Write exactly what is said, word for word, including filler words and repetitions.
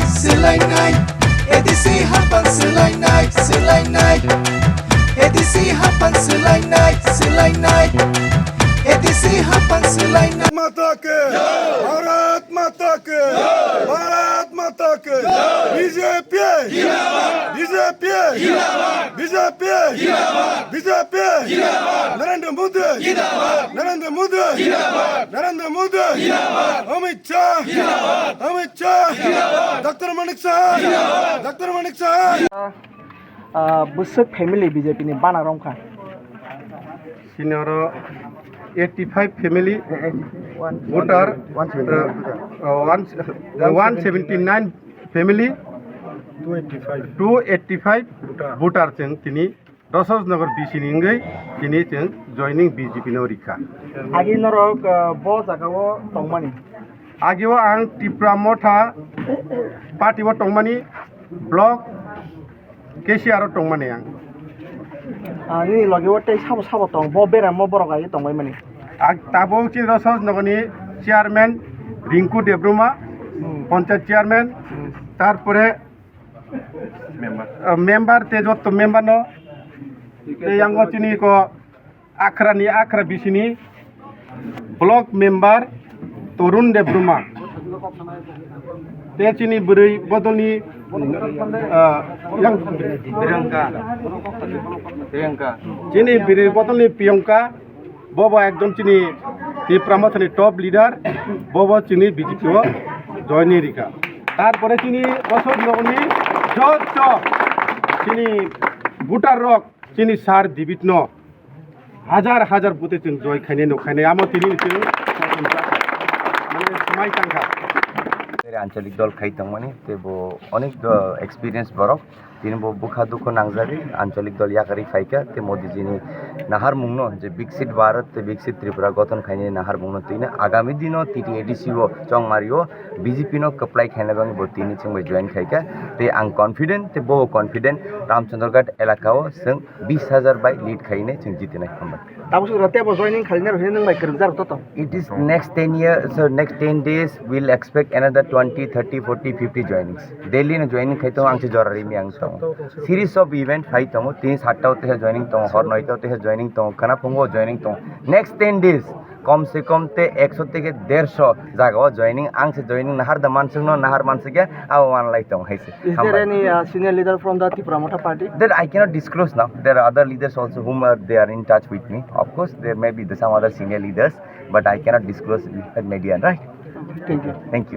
Swlainai, A D C hapang swlainai, swlainai. A D C hapang swlainai, swlainai. A D C hapang swlainai. माता के भारत माता के भारत माता के बीजेपी जिंदाबाद बीजेपी जिंदाबाद बीजेपी जिंदाबाad बीजेपी जिंदाबाद नरेंद्र मोदी जिंदाबाद नरेंद्र मोदी जिंदाबाद नरेंद्र मोदी जिंदाबाद अमित शाह जिंदाबाद अमित शाह जिंदाबाद डॉक्टर मानिक शाह जिंदाबाद doctor Manik Shah. Ah, bwswk family B J P ni bana romkha. Sini oro eighty five family voter, uh, uh, one, uh, one seventy nine family, two eighty five voter chwng tini Rosas Nagar B C ni wngwi tini chwng joining B J P no rikha. Agi norok, uh, bo jaga o tongmani. Agi o ang Tipra Motha party o tongmani, block K C R o tongmani ang. Ah, nini loge o tei sabo sabo tong, bo beramo borok agi tongbai mani. Ang tabuk chini Rosas Nagar ni chairman Rinku Debruma, Hmm. Panchayat chairman, Hmm. tarpore member. Ah, member te jotto member no. Te yang o chini ko Akhra ni Akhra B C ni block member Torun Debruma. Te chini bwrwi bodolni, ah, yang Priyanka. Priyanka. Chini bwrwi bodolni Priyanka. Bobo ekdom chini Tipra Mothani top leader. Bobo chini B J P o join ni rikha. Tarpore chini Rosas Nagar ni jotto chini voter rok chini sir David no hajar hajar vote chwng joy khainai nuk khainai amo tini chwng mane smai tangkha. Anchalik dol khai tongmani tei bo onek do experience borok tini bo bwkha dukho nangjagwi anchalik dol yakarwi phaikha tei Modi jini naharmungno je Viksit Bharat tei Viksit Tripura gothon khainai naharmungno tini agami dino T T A D C o chongmario B J P no kwplai khaina bagwi bo tini chwng bai join khaikha tei ang confident tei bo confident Ramchandraghat elaka o chwng bis hajar bai lead khainai chwng jitinai hambai. Tabuk sura tebo joining khainai rok hinwi nwng bai kwrwngjar to tong. It is next ten years, so next ten days we'll expect another twenty, thirty, forty, fifty joinings. Daily no joining khai tongo ang se jora rimi ang tongo. Series of event khai tongo. Tini satta o teha joining tongo, hor noita o teha joining tongo, khana phungo joining tongo. Next ten days kom se kom te ekso theke derso jaga o joining ang se joining nahar da manswk no nahar manswk ya abo manlai tong hai se. Is there any uh, senior leader from the Tipra Motha party? That I cannot disclose now. There are other leaders also whom are they are in touch with me. Of course, there may be the, some other senior leaders, but I cannot disclose with the media, right? Thank you. Thank you.